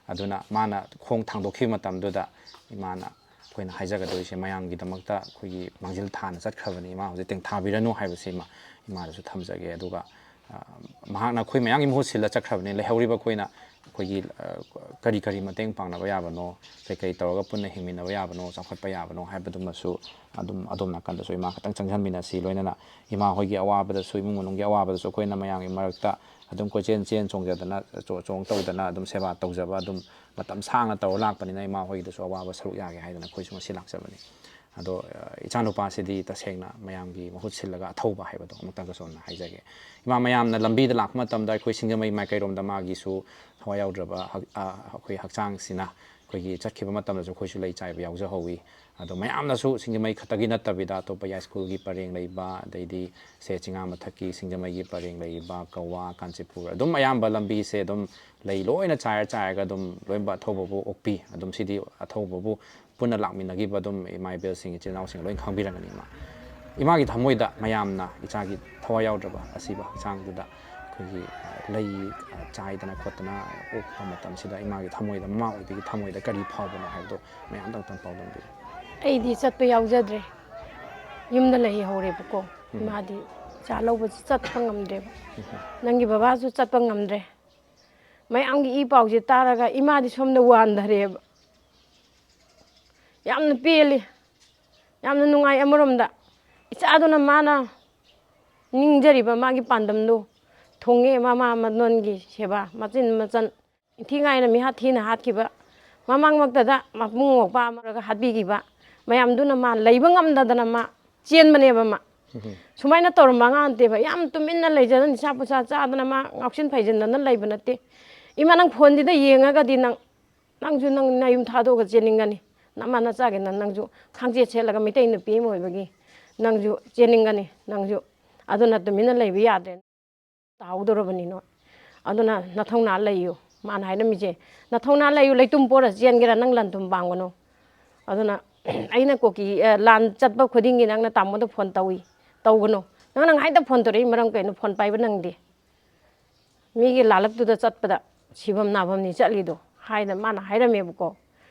ꯑꯗꯨꯅ ꯃꯥꯅ ꯈꯣꯡ ꯊꯥꯡꯗꯣꯛꯈꯤꯕ ꯃꯇꯝꯗꯨꯗ ꯏꯃꯥꯅ ꯑꯩꯈꯣꯏꯅ ꯍꯥꯏꯖꯒꯗꯣꯏꯁꯦ ꯃꯌꯥꯝꯒꯤꯗꯃꯛꯇ ꯑꯩꯈꯣꯏꯒꯤ ꯃꯥꯡꯖꯤꯜ ꯊꯥꯅ ꯆꯠꯈ꯭ꯔꯕꯅꯤ, ꯏꯃꯥ ꯍꯧꯖꯤꯛ ꯇꯦꯡꯊꯥꯕꯤꯔꯅꯨ ꯍꯥꯏꯕꯁꯤ ꯏꯃꯥ, ꯏꯃꯥꯗꯁꯨ ꯊꯝꯖꯒꯦ꯫ ꯑꯗꯨꯒ, ꯑ, ꯃꯍꯥꯛꯅ ꯑꯩꯈꯣꯏ ꯃꯌꯥꯝꯒꯤ ꯃꯍꯨꯠ ꯁꯤꯜꯂ ꯆꯠꯈ꯭ꯔꯕꯅꯤ꯫ ꯂꯩꯍꯧꯔꯤꯕ ꯑꯩꯈꯣꯏꯅ ꯑꯩꯈꯣꯏꯒꯤ, ꯑ, ꯀꯔꯤ ꯀꯔꯤ ꯃꯇꯦꯡ ꯄꯥꯡꯅꯕ ꯌꯥꯕꯅꯣ, ꯀꯩ ꯀꯩ ꯇꯧꯔꯒ ꯄꯨꯟꯅ ꯍꯤꯡꯃꯤꯟꯅꯕ ꯌꯥꯕꯅꯣ, ꯆꯥꯎꯈꯠꯄ ꯌꯥꯕꯅꯣ ꯍꯥꯏꯕꯗꯨꯃꯁꯨ ꯑꯗꯨꯝ ꯑꯗꯣꯝ ꯅꯥꯀꯟꯗꯁꯨ ꯏꯃꯥ ꯈꯛꯇꯪ ꯆꯪꯁꯤꯟꯃꯤꯟꯅꯁꯤ꯫ ꯂꯣꯏꯅꯅ ꯏꯃꯥ ꯍꯣꯏꯒꯤ ꯑꯋꯥꯕꯗꯁꯨ, ꯏꯃꯨꯡ ꯃꯅꯨꯡꯒꯤ ꯑꯋꯥꯕꯗꯁꯨ ꯑꯩꯈꯣꯏꯅ ꯃꯌꯥꯝꯒꯤ ꯃꯔꯛꯇ ꯑꯗꯨꯝ ꯀꯣꯏꯆꯦꯟ ꯆꯦꯟ ꯆꯣꯡꯖꯗꯅ, ꯆꯣ-, ꯆꯣꯡ ꯇꯧꯗꯅ ꯑꯗꯨꯝ ꯁꯦꯕꯥ ꯇꯧꯖꯕ ꯑꯗꯨꯝ ꯃꯇꯝ ꯁꯥꯡꯅ ꯇꯧꯔ ꯂꯥꯛꯄꯅꯤꯅ ꯏꯃꯥ ꯍꯣꯏꯒꯤꯗꯁꯨ ꯑꯋꯥꯕ ꯁꯔꯨꯛ ꯌꯥꯒꯦ ꯍꯥꯏꯗꯅ ꯑꯩꯈꯣꯏꯁꯨ ꯉꯁꯤ ꯂꯥꯛꯆꯕꯅꯤ꯫ ꯑꯗꯣ, ꯑ, ꯏꯆꯥꯅꯨꯄꯥꯁꯤꯗꯤ ꯇꯁꯦꯡꯅ ꯃꯌꯥꯝꯒꯤ ꯃꯍꯨꯠ ꯁꯤꯜꯂꯒ ꯑꯊꯧꯕ ꯍꯥꯏꯕꯗꯣ ꯑꯃꯨꯛꯇꯪꯒ ꯁꯣꯝꯅ ꯍꯥꯏꯖꯒꯦ꯫ ꯏꯃꯥ ꯃꯌꯥꯝꯅ ꯂꯝꯕꯤꯗ ꯂꯥꯛꯄ ꯃꯇꯝꯗ ꯑꯩꯈꯣꯏ ꯁꯤꯡꯖꯃꯩ ꯃꯥꯏꯀꯩꯔꯣꯝꯗ ꯃꯥꯒꯤꯁꯨ ꯊꯋꯥꯏ ꯌꯥꯎꯗ꯭ꯔꯕ ꯍꯛ-, ꯑ, ꯑꯩꯈꯣꯏ ꯍꯛꯆꯥꯡꯁꯤꯅ ꯑꯩꯈꯣꯏꯒꯤ ꯆꯠꯈꯤꯕ ꯃꯇꯝꯗꯁꯨ ꯑꯩꯈꯣꯏꯁꯨ ꯂꯩ ꯆꯥꯏꯕ ꯌꯥꯎꯖꯍꯧꯋꯤ꯫ ꯑꯗꯣ ꯃꯌꯥꯝꯅꯁꯨ ꯁꯤꯡꯖꯃꯩ ꯈꯛꯇꯒꯤ ꯅꯠꯇꯕꯤꯗ ꯑꯇꯣꯞꯄ ꯌꯥꯏꯁ꯭ꯀꯨꯜꯒꯤ ꯄꯔꯦꯡ ꯂꯩꯕ, ꯑꯗꯩꯗꯤ ꯁꯦ ꯆꯤꯉꯥ ꯃꯊꯛꯀꯤ ꯁꯤꯡꯖꯃꯩꯒꯤ ꯄꯔꯦꯡ ꯂꯩꯔꯤꯕ ꯀꯋꯥ, ꯀꯥꯟꯆꯤꯄꯨꯔ, ꯑꯗꯨꯝ ꯑꯌꯥꯝꯕ ꯂꯝꯕꯤꯁꯦ ꯑꯗꯨꯝ ꯂꯩ ꯂꯣꯏꯅ ꯆꯥꯏꯔ ꯆꯥꯏꯔꯒ ꯑꯗꯨꯝ ꯂꯣꯏꯅꯃꯛ ꯑꯊꯧꯕꯕꯨ ꯑꯣꯛꯄꯤ꯫ ꯑꯗꯨꯝ ꯁꯤꯗꯤ ꯑꯊꯧꯕꯕꯨ ꯄꯨꯟꯅ ꯂꯥꯛꯃꯤꯟꯅꯈꯤꯕ ꯑꯗꯨꯝ ꯏꯃꯥ ꯏꯕꯦꯜꯁꯤꯡ, ꯏꯆꯤꯜ ꯏꯅꯥꯎꯁꯤꯡ ꯂꯣꯏ ꯈꯪꯕꯤꯔꯝꯒꯅꯤ꯫ ꯏꯃꯥ, ꯏꯃꯥꯒꯤ ꯊꯃꯣꯏꯗ ꯃꯌꯥꯝꯅ ꯏꯆꯥꯒꯤ ꯊꯋꯥꯏ ꯌꯥꯎꯗ꯭ꯔꯕ ꯑꯁꯤꯕ ꯍꯛꯆꯥꯡꯗꯨꯗ ꯑꯩꯈꯣꯏꯒꯤ, ꯑ, ꯂꯩ, ꯑ, ꯆꯥꯏꯗꯅ ꯈꯣꯠꯇꯅ ꯑꯣꯛꯄ ꯃꯇꯝꯁꯤꯗ ꯏꯃꯥꯒꯤ ꯊꯃꯣꯏꯗ, ꯃꯃꯥ ꯑꯣꯏꯕꯒꯤ ꯊꯃꯣꯏꯗ ꯀꯔꯤ ꯐꯥꯎꯕꯅꯣ ꯍꯥꯏꯕꯗꯣ ꯃꯌꯥꯝꯗ ꯑꯝꯇꯪ ꯄꯥꯎꯗꯝꯕꯤꯌꯨ꯫ ꯑꯩꯗꯤ ꯆꯠꯄ ꯌꯥꯎꯖꯗ꯭ꯔꯦ, ꯌꯨꯝꯗ ꯂꯩꯍꯧꯔꯦꯕꯀꯣ꯫ ꯎꯝ꯫ ꯏꯃꯥꯗꯤ ꯏꯆꯥ ꯂꯧꯕꯁꯨ ꯆꯠꯄ ꯉꯝꯗ꯭ꯔꯦꯕ꯫ ꯎꯝ꯫ ꯅꯪꯒꯤ ꯕꯕꯥꯁꯨ ꯆꯠꯄ ꯉꯝꯗ꯭ꯔꯦ꯫ ꯃꯌꯥꯝꯒꯤ ꯏ ꯄꯥꯎꯁꯦ ꯇꯥꯔꯒ ꯏꯃꯥꯗꯤ ꯁꯣꯝꯗ ꯋꯥꯟꯊꯔꯦꯕ꯫ ꯌꯥꯝꯅ ꯄꯦꯜꯂꯤ, ꯌꯥꯝꯅ ꯅꯨꯡꯉꯥꯏ꯫ ꯑꯃꯔꯣꯝꯗ ꯏꯆꯥꯗꯨꯅ ꯃꯥꯅ ꯅꯤꯡꯖꯔꯤꯕ ꯃꯥꯒꯤ ꯄꯥꯟꯗꯝꯗꯨ ꯊꯨꯡꯉꯦ꯫ ꯃꯃꯥ ꯃꯅꯣꯟꯒꯤ ꯁꯦꯕꯥ, ꯃꯆꯤꯟ ꯃꯆꯟ ꯏꯟꯊꯤ ꯉꯥꯏꯅ ꯃꯤꯍꯥꯠ ꯊꯤꯅ ꯍꯥꯠꯈꯤꯕ, ꯃꯃꯥꯡꯃꯛꯇꯗ ꯃꯄꯨꯡ ꯃꯧꯄ꯭ꯋꯥ ꯑꯃꯒ ꯍꯥꯠꯄꯤꯈꯤꯕ ꯃꯌꯥꯝꯗꯨꯅ ꯃꯥ ꯂꯩꯕ ꯉꯝꯗꯗꯅ ꯃꯥ ꯆꯦꯟꯕꯅꯦꯕ꯫ ꯃꯥ ꯎꯝ꯫ ꯁꯨꯃꯥꯏꯅ ꯇꯧꯔꯝꯕ ꯑꯉꯥꯡ ꯅꯠꯇꯦꯕ꯫ ꯌꯥꯝ ꯇꯨꯃꯤꯟꯅ ꯂꯩꯖꯗꯅ ꯅꯤꯁꯥ ꯄꯨꯁꯥ ꯆꯥꯗꯅ ꯃꯥ ꯉꯥꯎꯁꯤꯟ ꯐꯩꯖꯤꯟꯗꯅ ꯂꯩꯕ ꯅꯠꯇꯦ꯫ ꯏꯃꯥ, ꯅꯪ ꯐꯣꯟꯁꯤꯗ ꯌꯦꯡꯉꯒꯗꯤ ꯅꯪ, ꯅꯪꯁꯨ ꯅꯪ ꯅꯌꯨꯝ ꯊꯥꯗꯣꯛꯑꯒ ꯆꯦꯟꯅꯤꯡꯒꯅꯤ꯫ ꯅꯃꯥ ꯅꯆꯥꯒꯤ ꯅꯪ, ꯅꯪꯁꯨ ꯈꯥꯡꯆꯦꯠ ꯁꯦꯠꯂꯒ ꯃꯩꯇꯩ ꯅꯨꯄꯤ ꯑꯃ ꯑꯣꯏꯕꯒꯤ ꯅꯪꯁꯨ ꯆꯦꯟꯅꯤꯡꯒꯅꯤ꯫ ꯅꯪꯁꯨ ꯑꯗꯨꯅ ꯇꯨꯃꯤꯟꯅ ꯂꯩꯕ ꯌꯥꯗ꯭ꯔꯦ꯫ ꯇꯥꯍꯧꯗꯧꯔꯕꯅꯤ ꯅꯣꯏ꯫ ꯑꯗꯨꯅ ꯅꯊꯧꯅꯥ ꯂꯩꯌꯨ꯫ ꯃꯥꯅ ꯍꯥꯏꯔꯝꯃꯤꯁꯦ, "ꯅꯊꯧꯅꯥ ꯂꯩꯌꯨ, ꯂꯩꯇꯨꯝ ꯄꯣꯔ ꯆꯦꯟꯒꯦꯔꯥ, ꯅꯪ ꯂꯟ ꯊꯨꯝ ꯄꯥꯡꯒꯅꯨ"꯫ ꯑꯗꯨꯅ ꯑꯩꯅ ꯀꯣꯀꯤ, ꯑ, ꯂꯥꯟ ꯆꯠꯄ ꯈꯨꯗꯤꯡꯒꯤ ꯅꯪꯅ ꯇꯥꯃꯣꯗ ꯐꯣꯟ ꯇꯧꯏ, ꯇꯧꯒꯅꯨ꯫ ꯅꯪꯅ ꯉꯥꯏꯗ ꯐꯣꯟ ꯇꯧꯔꯛꯏ ꯃꯔꯝ ꯀꯩꯅꯣ? ꯐꯣꯟ ꯄꯥꯏꯕ ꯅꯪꯗꯦ꯫ ꯃꯤꯒꯤ ꯂꯥꯜꯂꯛꯇꯨꯗ ꯆꯠꯄꯗ ꯁꯤꯐꯝ ꯅꯥꯐꯝꯅꯤ ꯆꯠꯂꯤꯗꯣ ꯍꯥꯏꯅ ꯃꯥꯅ ꯍꯥꯏꯔꯝꯃꯦꯕꯀꯣ꯫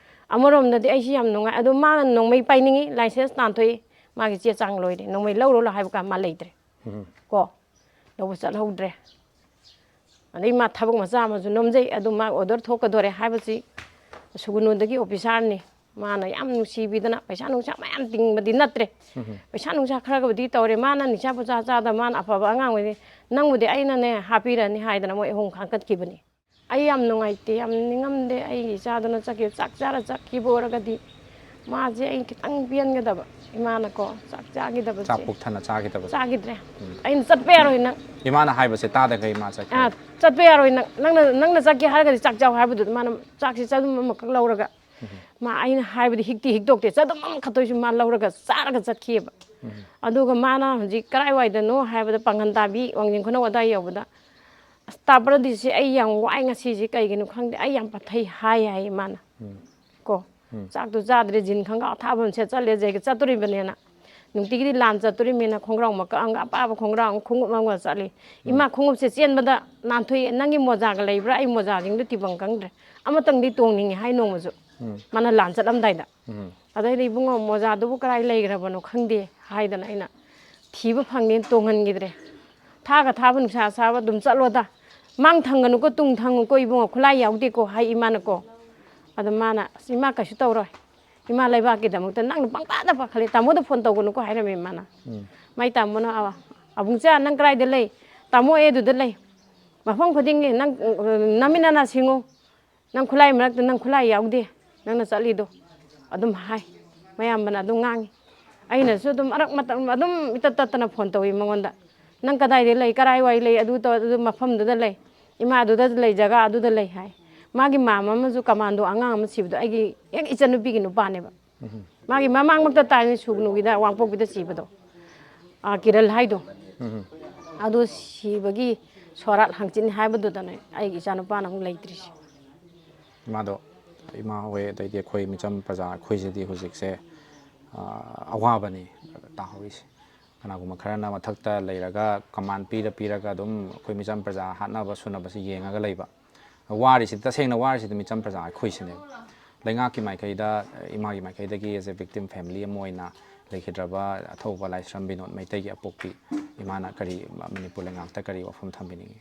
ꯑꯃꯔꯣꯝꯗꯗꯤ ꯑꯩꯁꯤ ꯌꯥꯝ ꯅꯨꯡꯉꯥꯏ꯫ ꯑꯗꯣ ꯃꯥꯅ ꯅꯣꯡꯃꯩ ꯄꯥꯏꯅꯤꯡꯉꯤ, ꯂꯥꯏꯁꯦꯟꯁ ꯇꯥꯟꯊꯣꯛꯏ, ꯃꯥꯒꯤ ꯆꯦ ꯆꯥꯡ ꯂꯣꯏꯔꯦ, ꯅꯣꯡꯃꯩ ꯂꯧꯔꯨ ꯂꯥꯎ ꯍꯥꯏꯕ ꯀꯥꯟ ꯃꯥ ꯂꯩꯇ꯭ꯔꯦ꯫ ꯎꯝ꯫ ꯀꯣ, ꯂꯧꯕ ꯆꯠꯍꯧꯗ꯭ꯔꯦ꯫ ꯑꯗꯩ ꯃꯥ ꯊꯕꯛ ꯃꯆꯥ ꯑꯃꯁꯨ ꯅꯣꯝꯖꯩ, ꯑꯗꯨ ꯃꯥ ꯑꯣꯔꯗꯔ ꯊꯣꯛꯀꯗꯣꯔꯦ ꯍꯥꯏꯕꯁꯤ ꯁꯨꯒꯨꯅꯨꯗꯒꯤ ꯑꯣꯐꯤꯁꯥꯔꯅꯤ꯫ ꯃꯥꯅ ꯌꯥꯝ ꯅꯨꯡꯁꯤꯕꯤꯗꯅ, ꯄꯩꯁꯥ ꯅꯨꯡꯁꯥ ꯃꯌꯥꯝ ꯇꯤꯡꯕꯗꯤ ꯅꯠꯇ꯭ꯔꯦ꯫ ꯎꯝ꯫ ꯄꯩꯁꯥ ꯅꯨꯡꯁꯥ ꯈꯔꯒꯕꯨꯗꯤ ꯇꯧꯔꯦ꯫ ꯃꯥꯅ ꯅꯤꯁꯥ ꯄꯨꯁꯥ ꯆꯥꯗ, ꯃꯥꯅ ꯑꯐꯕ ꯑꯉꯥꯡ ꯑꯣꯏꯅꯤ, ꯅꯪꯕꯨꯗꯤ ꯑꯩꯅꯅꯦ ꯍꯥꯞꯄꯤꯔꯅꯤ ꯍꯥꯏꯗꯅ ꯃꯣꯏ ꯑꯍꯨꯝ ꯈꯥꯡꯀꯠꯈꯤꯕꯅꯤ꯫ ꯑꯩ ꯌꯥꯝ ꯅꯨꯡꯉꯥꯏꯇꯦ, ꯌꯥꯝ ꯅꯤꯡꯉꯝꯗꯦ꯫ ꯑꯩꯒꯤ ꯏꯆꯥꯗꯨꯅ ꯆꯠꯈꯤꯕ, ꯆꯥꯛ ꯆꯥꯔ ꯆꯠꯈꯤꯕ ꯑꯣꯏꯔꯒꯗꯤ ꯃꯥꯁꯦ ꯑꯩ ꯈꯤꯇꯪ ꯄꯦꯟꯒꯗꯕ, ꯏꯃꯥꯅꯀꯣ ꯆꯥꯛ ꯆꯥꯈꯤꯗꯕꯁꯦ꯫ ꯆꯥꯛ ꯄꯨꯛ ꯊꯟꯅ ꯆꯥꯈꯤꯗꯕ꯫ ꯆꯥꯈꯤꯗ꯭ꯔꯦ꯫ ꯑꯩꯅ ꯆꯠꯄ ꯌꯥꯔꯣꯏ ꯅꯪ꯫ ꯏꯃꯥꯅ ꯍꯥꯏꯕꯁꯦ ꯇꯥꯗꯈꯩ ꯏꯃꯥ ꯆꯠꯈ꯭ꯔꯦ꯫ ꯑꯥ, ꯆꯠꯄ ꯌꯥꯔꯣꯏ ꯅꯪ꯫ ꯅꯪꯅ, ꯅꯪꯅ ꯆꯠꯀꯦ ꯍꯥꯏꯔꯒꯗꯤ ꯆꯥꯛ ꯆꯥꯎ ꯍꯥꯏꯕꯗꯨꯗ ꯃꯥꯅ ꯆꯥꯛꯁꯤ ꯆꯗꯨꯝ ꯑꯃꯈꯛ ꯂꯧꯔꯒ, ꯃꯥ ꯑꯩꯅ ꯍꯥꯏꯕꯗꯤ ꯍꯤꯛꯇꯤ ꯍꯤꯛꯇꯣꯛꯇꯦ, ꯆꯗꯨꯝ ꯑꯃꯈꯛꯇꯣꯏꯁꯨ ꯃꯥ ꯂꯧꯔꯒ ꯆꯥꯔꯒ ꯆꯠꯈꯤꯑꯕ꯫ ꯑꯗꯨꯒ ꯃꯥꯅ ꯍꯧꯖꯤꯛ ꯀꯔꯥꯏꯋꯥꯏꯗꯅꯣ ꯍꯥꯏꯕꯗ, ꯄꯥꯡꯒꯟ ꯇꯥꯕꯤ, ꯋꯥꯡꯖꯤꯡ ꯈꯨꯅꯧ ꯑꯗꯥꯏ ꯌꯧꯕꯗ, "ꯑꯁ, ꯇꯥ ꯄ꯭ꯔꯗꯤꯞꯁꯦ, ꯑꯩ ꯌꯥꯝ ꯋꯥꯏ ꯉꯁꯤꯁꯦ, ꯀꯩꯒꯤꯅꯣ ꯈꯪꯗꯦ, ꯑꯩ ꯌꯥꯝ ꯄꯠꯊꯩ" ꯍꯥꯏ ꯍꯥꯏ ꯃꯥꯅ꯫ ꯀꯣ, ꯆꯥꯛꯇꯣ ꯆꯥꯗ꯭ꯔꯦ, ꯖꯤꯟ ꯈꯪꯒꯥꯎ ꯑꯊꯥꯕ ꯑꯃ ꯁꯦꯠ ꯆꯠꯂꯦ, ꯖꯦꯒꯦꯠ ꯆꯠꯇꯣꯔꯤꯕꯅꯦꯅ꯫ ꯅꯨꯡꯇꯤꯒꯤꯗꯤ ꯂꯥꯟ ꯆꯠꯇꯣꯔꯤꯕꯅꯤꯅ ꯈꯣꯡꯒ꯭ꯔꯥꯎ ꯃꯀꯛ ꯑꯃꯒ, ꯑꯄꯥꯕ ꯈꯣꯡꯒ꯭ꯔꯥꯎ ꯑꯃ, ꯈꯣꯡꯎꯞ ꯑꯃꯒ ꯆꯠꯂꯤ꯫ "ꯏꯃꯥ, ꯈꯣꯡꯎꯞꯁꯦ ꯆꯦꯟꯕꯗ ꯅꯥꯟꯊꯣꯛꯑꯦ, ꯅꯪꯒꯤ ꯃꯣꯖꯥꯒ ꯂꯩꯕ꯭ꯔꯥ? ꯑꯩ ꯃꯣꯖꯥꯁꯤꯡꯗꯣ ꯊꯤꯐꯝ ꯈꯪꯗ꯭ꯔꯦ꯫ ꯑꯃꯇꯪꯗꯤ ꯇꯣꯡꯅꯤꯡꯉꯦ" ꯍꯥꯏ ꯅꯣꯡꯃꯁꯨ꯫ ꯃꯥꯅ ꯂꯥꯟ ꯆꯠꯂꯝꯗꯥꯏꯗ꯫ ꯑꯗꯩꯗꯤ, "ꯏꯕꯨꯡꯉꯣ, ꯃꯣꯖꯥꯗꯨꯕꯨ ꯀꯗꯥꯏ ꯂꯩꯈ꯭ꯔꯕꯅꯣ ꯈꯪꯗꯦ" ꯍꯥꯏꯗꯅ ꯑꯩꯅ ꯊꯤꯕ ꯐꯪꯗꯦꯅ ꯇꯣꯡꯍꯟꯈꯤꯗ꯭ꯔꯦ꯫ "ꯊꯥꯒ ꯊꯥꯕ ꯅꯨꯡꯁꯥ ꯁꯥꯕ ꯑꯗꯨꯝ ꯆꯠꯂꯣꯗ꯫ ꯃꯥꯡ ꯊꯪꯒꯅꯨꯀꯣ, ꯇꯨꯡ ꯊꯪꯉꯨꯀꯣ ꯏꯕꯨꯡꯉꯣ, ꯈꯨꯠꯂꯥꯏ ꯌꯥꯎꯗꯦꯀꯣ" ꯍꯥꯏ ꯏꯃꯥꯅꯀꯣ꯫ ꯑꯗꯣ ꯃꯥꯅ, "ꯑꯁ, ꯏꯃꯥ, ꯀꯩꯁꯨ ꯇꯧꯔꯣꯏ꯫ ꯏꯃꯥ ꯂꯩꯕꯥꯛꯀꯤꯗꯃꯛꯇ ꯅꯪꯅ ꯄꯪꯄꯥꯗ ꯄꯥꯈꯠꯂꯦ꯫ ꯇꯥꯃꯣꯗ ꯐꯣꯟ ꯇꯧꯒꯅꯨꯀꯣ" ꯍꯥꯏꯔꯝꯃꯦ ꯃꯥꯅ꯫ ꯃꯥꯏ ꯇꯥꯃꯣꯅ, "ꯑꯕ-, ꯑꯕꯨꯡꯆꯥ, ꯅꯪ ꯀꯗꯥꯏꯗ ꯂꯩ? ꯇꯥꯃꯣ ꯑꯩ ꯑꯗꯨꯗ ꯂꯩ꯫ ꯃꯐꯝ ꯈꯨꯗꯤꯡꯒꯤ ꯅꯪ, ꯅꯃꯤꯠ ꯅꯅꯥ ꯁꯤꯡꯉꯨ꯫ ꯅꯪ ꯈꯨꯠꯂꯥꯏ ꯃꯔꯛꯇ ꯅꯪ ꯈꯨꯠꯂꯥꯏ ꯌꯥꯎꯗꯦ, ꯅꯪꯅ ꯆꯠꯂꯤꯗꯣ" ꯑꯗꯨꯝ ꯍꯥꯏ꯫ ꯃꯌꯥꯝꯕꯅ ꯑꯗꯨꯝ ꯉꯥꯡꯉꯤ꯫ ꯑꯩꯅꯁꯨ ꯑꯗꯨꯝ ꯃꯔꯛ ꯃꯇꯝ ꯑꯗꯨꯝ ꯏꯇꯠ ꯇꯠꯇꯅ ꯐꯣꯟ ꯇꯧꯏ ꯃꯉꯣꯟꯗ꯫ "ꯅꯪ ꯀꯗꯥꯏꯗ ꯂꯩ, ꯀꯔꯥꯏꯋꯥꯏ ꯂꯩ, ꯑꯗꯨ ꯇꯧ, ꯑꯗꯨ ꯃꯐꯝꯗꯨꯗ ꯂꯩ, ꯏꯃꯥꯗꯨꯗ ꯂꯩ, ꯖꯒꯥ ꯑꯗꯨꯗ ꯂꯩ" ꯍꯥꯏ꯫ ꯃꯥꯒꯤ ꯃꯥꯝꯃ ꯑꯃꯁꯨ ꯀꯃꯥꯟꯗꯣ ꯑꯉꯥꯡ ꯑꯃ ꯁꯤꯕꯗꯣ ꯑꯩꯒꯤ ꯍꯦꯛ ꯏꯆꯟꯅꯨꯄꯤꯒꯤ ꯅꯨꯄꯥꯅꯦꯕ꯫ ꯃꯥꯒꯤ ꯃꯃꯥꯡꯃꯛꯇ ꯇꯥꯏꯅꯦ, ꯁꯨꯒꯅꯨꯒꯤꯗ, ꯋꯥꯡꯄꯣꯛꯄꯤꯗ ꯁꯤꯕꯗꯣ꯫ ꯑꯥ, ꯀꯤꯔꯜ ꯍꯥꯏꯗꯣ꯫ ꯑꯗꯨ ꯁꯤꯕꯒꯤ ꯁꯣꯔꯥꯠ ꯍꯪꯆꯤꯠꯅꯤ ꯍꯥꯏꯕꯗꯨꯗꯅꯦ ꯑꯩꯒꯤ ꯏꯆꯥꯅꯨꯄꯥꯅ ꯑꯃꯨꯛ ꯂꯩꯇ꯭ꯔꯤꯁꯦ꯫ ꯏꯃꯥꯗꯣ, ꯏꯃꯥ ꯍꯣꯏ, ꯑꯗꯩꯗꯤ ꯑꯩꯈꯣꯏ ꯃꯤꯆꯝ ꯄ꯭ꯔꯖꯥ ꯑꯩꯈꯣꯏꯁꯤꯗꯤ ꯍꯧꯖꯤꯛꯁꯦ, ꯑ, ꯑꯋꯥꯕꯅꯤ ꯇꯥꯍꯧꯔꯤꯁꯦ꯫ ꯀꯅꯥꯒꯨꯝꯕ ꯈꯔꯅ ꯃꯊꯛꯇ ꯂꯩꯔꯒ ꯀꯃꯥꯟ ꯄꯤꯔ ꯄꯤꯔꯒ ꯑꯗꯨꯝ ꯑꯩꯈꯣꯏ ꯃꯤꯆꯝ ꯄ꯭ꯔꯖꯥ ꯍꯥꯠꯅꯕ ꯁꯨꯅꯕꯁꯤ ꯌꯦꯡꯉꯒ ꯂꯩꯕ꯫ ꯋꯥꯔꯤꯁꯤ, ꯇꯁꯦꯡꯅ ꯋꯥꯔꯤꯁꯤꯗꯤ ꯃꯤꯆꯝ ꯄ꯭ꯔꯖꯥ ꯑꯩꯈꯣꯏꯁꯤꯅꯦꯕ꯫ ꯂꯩꯉꯥꯛꯀꯤ ꯃꯥꯏꯀꯩꯗ, ꯏꯃꯥꯒꯤ ꯃꯥꯏꯀꯩꯗꯒꯤ as a victim family ꯑꯃ ꯑꯣꯏꯅ ꯂꯩꯈꯤꯗ꯭ꯔꯕ ꯑꯊꯧꯕ ꯂꯥꯏꯁ꯭ꯔꯝ ꯕꯤꯅꯣꯗ ꯃꯩꯇꯩꯒꯤ ꯑꯄꯣꯛꯄꯤ ꯏꯃꯥꯅ ꯀꯔꯤ, ꯃꯅꯤꯄꯨꯔ ꯂꯩꯉꯥꯛꯇ ꯀꯔꯤ ꯋꯥꯐꯝ ꯊꯝꯕꯤꯅꯤꯡꯉꯤ?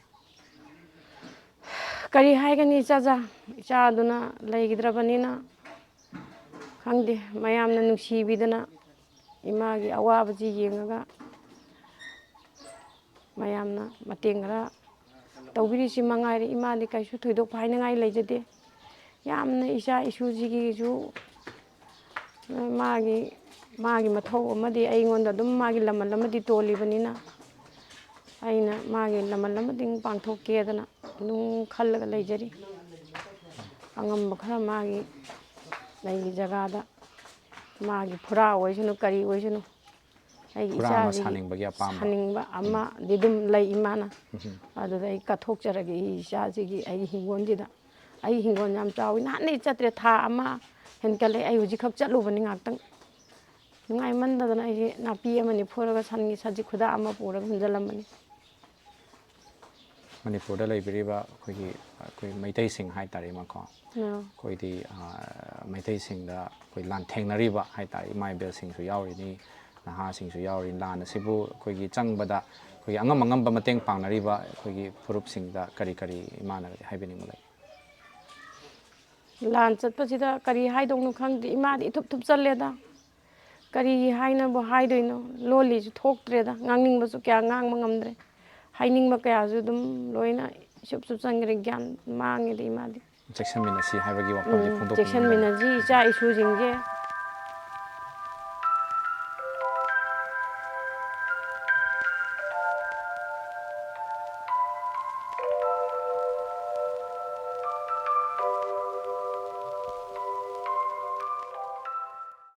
ꯀꯔꯤ ꯍꯥꯏꯒꯅꯤ, ꯏꯆꯥꯖꯥ? ꯏꯆꯥꯗꯨꯅ ꯂꯩꯈꯤꯗ꯭ꯔꯕꯅꯤꯅ, ꯈꯪꯗꯦ, ꯃꯌꯥꯝꯅ ꯅꯨꯡꯁꯤꯕꯤꯗꯅ ꯏꯃꯥꯒꯤ ꯑꯋꯥꯕꯁꯤ ꯌꯦꯡꯉꯒ ꯃꯌꯥꯝꯅ ꯃꯇꯦꯡ ꯈꯔ ꯇꯧꯕꯤꯔꯤꯁꯤ ꯃꯉꯥꯏꯔꯦ꯫ ꯏꯃꯥꯗꯤ ꯀꯩꯁꯨ ꯊꯣꯏꯗꯣꯛꯄ ꯍꯥꯏꯅꯤꯡꯉꯥꯏ ꯂꯩꯖꯗꯦ꯫ ꯌꯥꯝꯅ ꯏꯆꯥ ꯏꯁꯨꯁꯤꯒꯤꯁꯨ ꯃꯥꯒꯤ, ꯃꯥꯒꯤ ꯃꯊꯧ ꯑꯃꯗꯤ ꯑꯩꯉꯣꯟꯗ ꯑꯗꯨꯝ ꯃꯥꯒꯤ ꯂꯃꯟ ꯑꯃꯗꯤ ꯇꯣꯜꯂꯤꯕꯅꯤꯅ, ꯑꯩꯅ ꯃꯥꯒꯤ ꯂꯃꯟ ꯑꯃꯗꯤ ꯄꯥꯡꯊꯣꯛꯀꯦꯗꯅ ꯑꯗꯨꯝ ꯈꯜꯂꯒ ꯂꯩꯖꯔꯤ꯫ ꯑꯉꯝꯕ ꯈꯔ ꯃꯥꯒꯤ ꯂꯩꯒꯤ ꯖꯒꯥꯗ ꯃꯥꯒꯤ ꯐꯨꯔꯥ ꯑꯣꯏꯁꯅꯨ, ꯀꯔꯤ ꯑꯣꯏꯁꯅꯨ, ꯑꯩꯒꯤ ꯐꯨꯔꯥ ꯑꯃ ꯏꯆꯥꯁꯤꯒꯤ ꯁꯥꯅꯤꯡꯕꯒꯤ ꯑꯄꯥꯝꯕ꯫ ꯁꯥꯅꯤꯡꯕ ꯑꯃꯗꯤ ꯑꯗꯨꯝ ꯂꯩ ꯏꯃꯥꯅ꯫ ꯎꯝ꯫ ꯑꯗꯨꯗ ꯑꯩ ꯀꯠꯊꯣꯛꯆꯔꯒꯦ, ꯑꯩ ꯏꯆꯥꯁꯤꯒꯤ, ꯑꯩꯒꯤ ꯍꯤꯡꯒꯣꯜꯁꯤꯗ꯫ ꯑꯩꯒꯤ ꯍꯤꯡꯒꯣꯜ ꯌꯥꯝ ꯆꯥꯎꯏ, ꯅꯍꯥꯟꯗꯩ ꯆꯠꯇ꯭ꯔꯦ, ꯊꯥ ꯑꯃ ꯍꯦꯟꯀꯠꯂꯦ꯫ ꯑꯩ ꯍꯧꯖꯤꯛꯈꯛ ꯆꯠꯂꯨꯕꯅꯤ ꯉꯥꯛꯇꯪ꯫ ꯅꯨꯡꯉꯥꯏꯃꯟꯗꯗꯅ ꯑꯩꯁꯦ ꯅꯥꯄꯤ ꯑꯃꯅꯤ ꯐꯣꯏꯔꯒ ꯁꯟꯒꯤ ꯁꯖꯤꯛ ꯈꯨꯗꯥ ꯑꯃ ꯄꯨꯔꯒ ꯍꯨꯟꯖꯜꯂꯝꯕꯅꯤ꯫ ꯃꯅꯤꯄꯨꯔꯗ ꯂꯩꯕꯤꯔꯤꯕ ꯑꯩꯈꯣꯏꯒꯤ, ꯑꯩꯈꯣꯏ ꯃꯩꯇꯩꯁꯤꯡ ꯍꯥꯏ ꯇꯥꯔꯦ, ꯃꯈꯣ ꯑꯥ꯫ ꯑꯩꯈꯣꯏꯗꯤ, ꯑ, ꯃꯩꯇꯩꯁꯤꯡꯗ ꯑꯩꯈꯣꯏ ꯂꯥꯟꯊꯦꯡꯅꯔꯤꯕ ꯍꯥꯏ ꯇꯥꯔꯦ, ꯏꯃꯥ ꯏꯕꯦꯜꯁꯤꯡꯁꯨ ꯌꯥꯎꯔꯤꯅꯤ, ꯅꯍꯥꯁꯤꯡꯁꯨ ꯌꯥꯎꯔꯤ꯫ ꯂꯥꯟ ꯑꯁꯤꯕꯨ ꯑꯩꯈꯣꯏꯒꯤ ꯆꯪꯕꯗ ꯑꯩꯈꯣꯏꯒꯤ ꯑꯉꯝ ꯑꯉꯝꯕ ꯃꯇꯦꯡ ꯄꯥꯡꯅꯔꯤꯕ ꯑꯩꯈꯣꯏꯒꯤ ꯐꯨꯔꯨꯞꯁꯤꯡꯗ ꯀꯔꯤ ꯀꯔꯤ ꯏꯃꯥꯅ ꯍꯥꯏꯕꯤꯅꯤꯡꯕ ꯂꯩ? ꯂꯥꯟ ꯆꯠꯄꯁꯤꯗ ꯀꯔꯤ ꯍꯥꯏꯗꯧꯅꯣ ꯈꯪꯗꯦ, ꯏꯃꯥꯗꯤ ꯏꯊꯨꯞ ꯊꯨꯞꯆꯜꯂꯦꯗ꯫ ꯀꯔꯤ ꯍꯥꯏꯅꯕꯨ ꯍꯥꯏꯗꯣꯏꯅꯣ? ꯂꯣꯜꯂꯤꯁꯨ ꯊꯣꯛꯇ꯭ꯔꯦꯗ, ꯉꯥꯡꯅꯤꯡꯕꯁꯨ ꯀꯌꯥ ꯉꯥꯡꯕ ꯉꯝꯗ꯭ꯔꯦ꯫ ꯍꯥꯏꯅꯤꯡꯕ ꯀꯌꯥꯁꯨ ꯑꯗꯨꯝ ꯂꯣꯏꯅ ꯏꯁꯨꯞ ꯁꯨꯞꯆꯟꯈ꯭ꯔꯦ, ꯒ꯭ꯌꯥꯟ ꯃꯥꯡꯉꯦꯗ ꯏꯃꯥꯗꯤ꯫ ꯆꯦꯛꯁꯤꯟꯃꯤꯟꯅꯁꯤ ꯍꯥꯏꯕꯒꯤ ꯋꯥꯐꯝꯗꯤ ꯎꯝ, ꯐꯣꯡꯗꯣꯛꯄꯤꯅꯤꯡꯕ ꯂꯩ? ꯆꯦꯛꯁꯤꯟꯃꯤꯟꯅꯁꯤ, ꯏꯆꯥ ꯏꯁꯨꯁꯤꯡꯁꯦ꯫